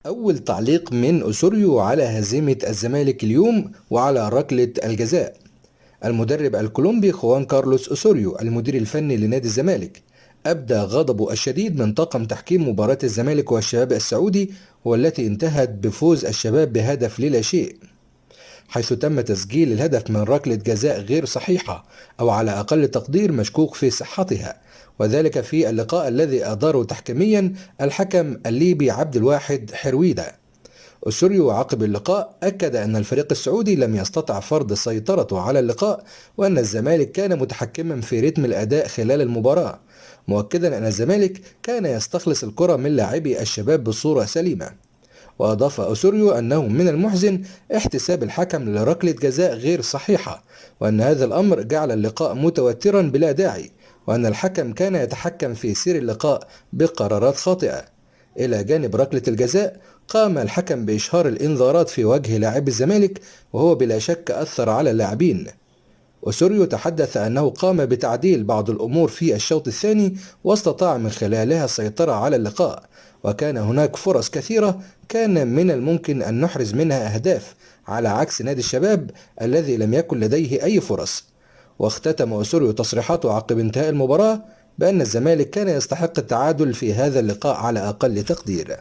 أول تعليق من أوسوريو على هزيمة الزمالك اليوم وعلى ركلة الجزاء. المدرب الكولومبي خوان كارلوس أوسوريو المدير الفني لنادي الزمالك أبدى غضبه الشديد من طاقم تحكيم مباراة الزمالك والشباب السعودي، والتي انتهت بفوز الشباب بهدف للا شيء، حيث تم تسجيل الهدف من ركلة جزاء غير صحيحة أو على أقل تقدير مشكوك في صحتها، وذلك في اللقاء الذي أداره تحكيميا الحكم الليبي عبد الواحد حرويدة. أوسوريو عقب اللقاء أكد أن الفريق السعودي لم يستطع فرض سيطرته على اللقاء، وأن الزمالك كان متحكما في رتم الأداء خلال المباراة، مؤكدا أن الزمالك كان يستخلص الكرة من لاعبي الشباب بصورة سليمة. وأضاف أوسوريو أنه من المحزن احتساب الحكم لركلة جزاء غير صحيحة، وأن هذا الأمر جعل اللقاء متوترا بلا داعي، وأن الحكم كان يتحكم في سير اللقاء بقرارات خاطئة. إلى جانب ركلة الجزاء، قام الحكم بإشهار الإنذارات في وجه لاعبي الزمالك، وهو بلا شك أثر على اللاعبين. أوسوريو تحدث أنه قام بتعديل بعض الأمور في الشوط الثاني، واستطاع من خلالها السيطرة على اللقاء، وكان هناك فرص كثيرة كان من الممكن أن نحرز منها أهداف، على عكس نادي الشباب الذي لم يكن لديه أي فرص. واختتم أوسوريو تصريحاته عقب انتهاء المباراة بأن الزمالك كان يستحق التعادل في هذا اللقاء على أقل تقدير.